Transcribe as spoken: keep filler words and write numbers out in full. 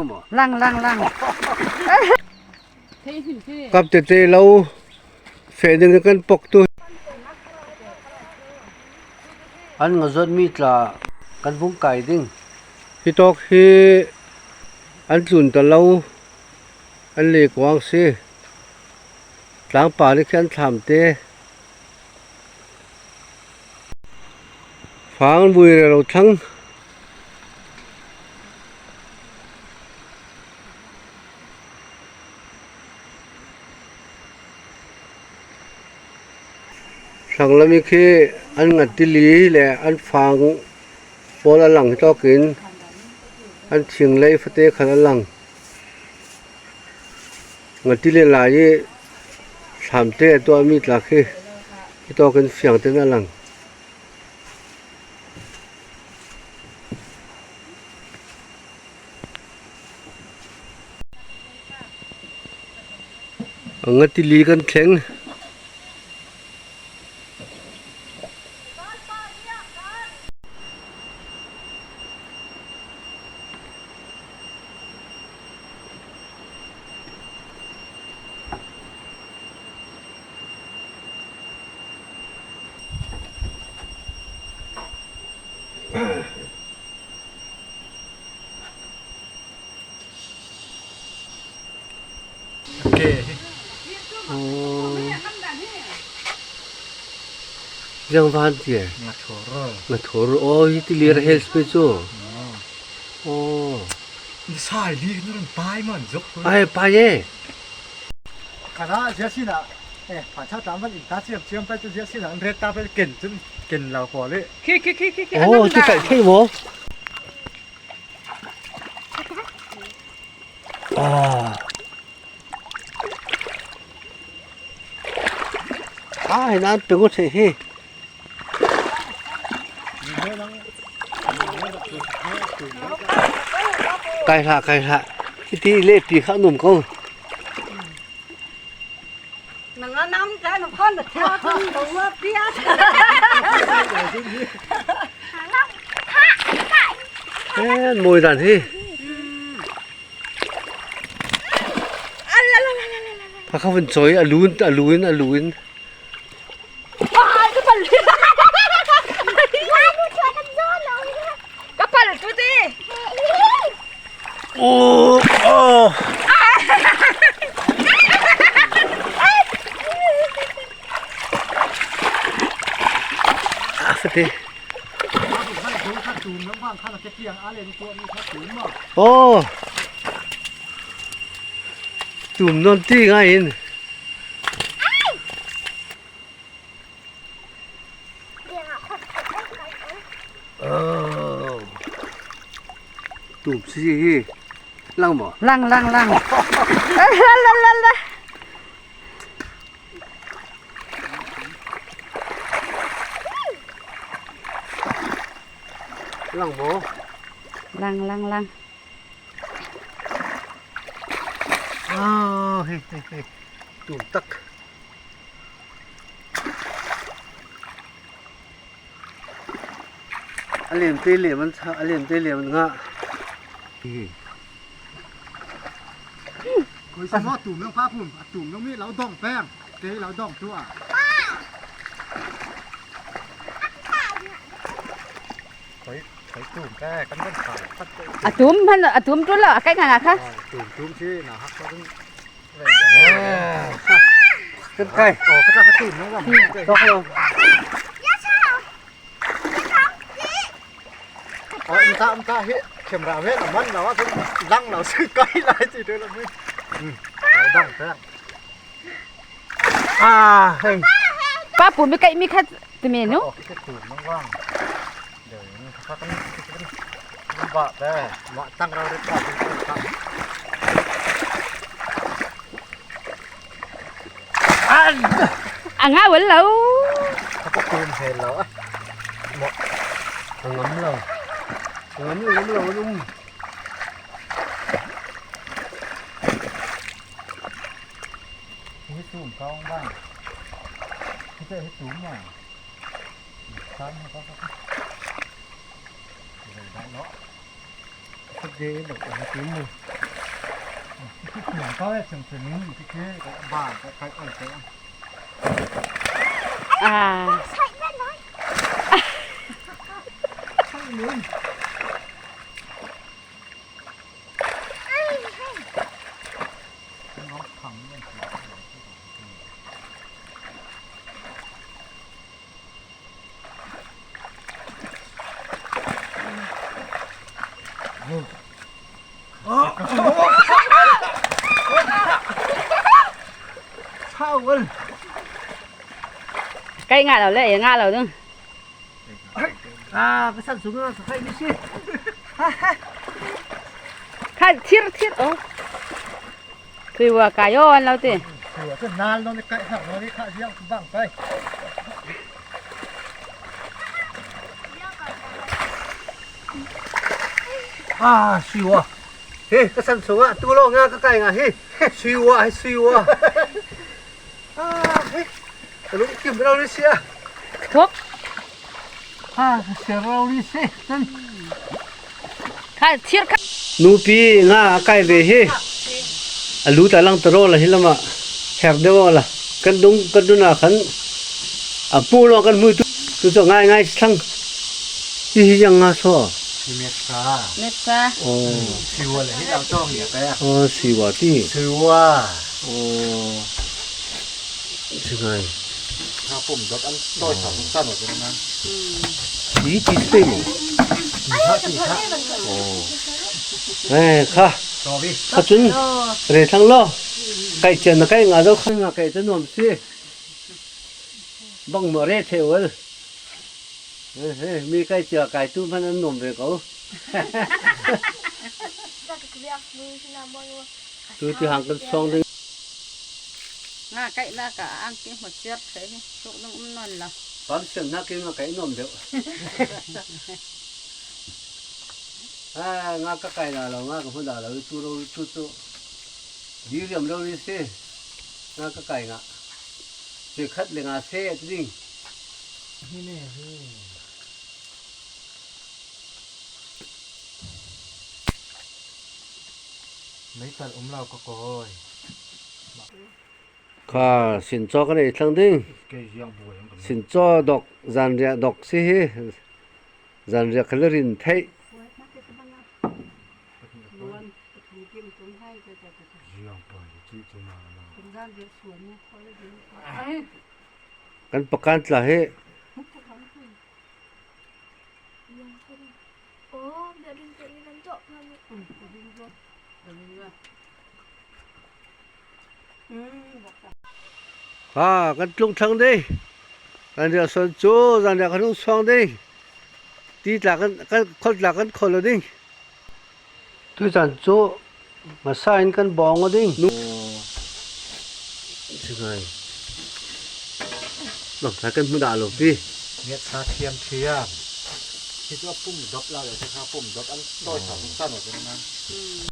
Lang, lang, lang. Kap tete lo feh ding kan pok tu. An nga zot mi tla kan vung kai ding. Hi tawk hi an tlun ta lo, an le kuang si. Tlangpa ni khi an thlam te. Fang vui rero thlang. Thlang lam i khi an ngat tili le an fang pawl a lang hi tawkin an thing lei fate khat a lang. Ngat tili lai i thlamte a tuah mi tla khi hi tawkin fiangten a lang. A nga tili kan thleng. Ok. Ồ. Yang van tiê. Nga thor. Nga thor. Ôi, ti lir hel spe chu. Ồ. Sai li nu ran pai man jok. Ai, pai e. Kana jiasina. Eh, pa cha tam van in ta chiam chiam pa chu jiasina. An ret ta pa ken chun ken lau ko le. Khi, khi, khi, khi, khi. Ồ, chu kai thei mo. À. À, hi nan pe ngot thei hi. Kai hla, kai hla. Iti le pi kha num ko. Nang a nam ta na phone na thia kun do wa pia. En moi dan hi. Ala la la la la la. Ka kha vun choi a lun a lun a lun. Ai, ka pal. Ka pal tu ti. Ồ, ồ. À, phải thế. Ồ. Tum non ti ngai in. Tum si hi. Lang mo? Lang, lang, lang. La, la, la, la. Lang mo? Lang, lang, lang. Tum tak. A lem te lem an tha, a lem te lem an ngah. Koi sa mo tum nang pa phum, a tum nang mi lau dong peng, te lau dong tu a. Koi, koi tum ke, kan kan pa. A tum han, a tum tu lo, a kai nga nga kha. Tum tum si na hak ko ding. Kan kai. Tok lo. Ntah ntah hi khemra ve na man lo a lang lo si kai lai ti de lo mi. Dang pe. A heng. Pa pu mi kai mi khat ti me nu. Ba te ma tang rau ri pa. A nga wal lo. Ka tum he lo. Mo. Ngam lo. Ngam lo, ngam lo, ngam. Hi tum ka ong bang. Hi te hi tum ma. Kan ha ka ka. Dai lo. Ka de lo ka tum mo. Yang kau ya, cem cem ni, fikir ba, kai kai kai. Ah. Kai ngah lo le, ngah lo ding. Ai, ah, ka san sung ah, ka kai ni si. Khai thir thir, oh. Tui wa kai on lo ti. Tui wa ka nal no ni kai ha no ni kha siang bang kai. Ah, siwa. He, ka san sung ah, tu lo nga ka kai nga he. Siwa, he, siwa. Ah, he. Ka lung kim rau ni sia. Thok. Ah, ka sia rau ni si. Tan. Khai thir kha. Nupi nga a kai ve hi. A lu ta lang ta ro la hi lama. Her de wa la. Kan dung, kan dun a khan. A pu lo kan mui tu. Tu cho ngai ngai thlang. Hi hi yang nga so. Hi met sa. Met sa. Oh. Siwa la hi lau cho hi ka ya. Oh, siwa ti. Siwa. Oh. Singai. Kha pum dot an toi sa sa no na. Ti ti te mo. Ti ha ti ha. Oh. Eh, kha. Sorry. Kha chun. Re thang lo. Kai chen na kai nga do kha nga kai chen nom si. Bang mo re the wal. Eh, eh, mi kai chia kai tu man an nom ve ko. Tu ti hang kan song ding. Nga kai na ka ang ki mo chiat kai ni. Suk nang um non la. Pam sem na ki nga kai nom deu. Ah, nga ka kai na lo, nga ka hmu na lo, tu lo, tu tu. Di riam lo ni si. Nga ka kai nga. Si khat le nga se at ding. Hi ne, hi. Mei tal um lo ka koi. Kha sin chaw ka nei thlang ding. Kei ziang buai ang ka nei. Sin chaw dok, zan riah dok si hi. Zan riah ka la rin theih. Ziang buai ci ci na na. Kan pakan tla hi. Ha, kan tlung thlang ding. Kan riah sawn cu, zan riah kan hung suang ding. Ti tla kan, kan khol tla kan khol lo ding. Tui caan cu, Masa in kan bawng aw ding. Nu. Si ngai. Lo, thla kan hmu dah lo pi. Ngiat sa thiam thiam. Hi cu a pum dop lo, si kha pum dop an tawi sa, sa no ding na.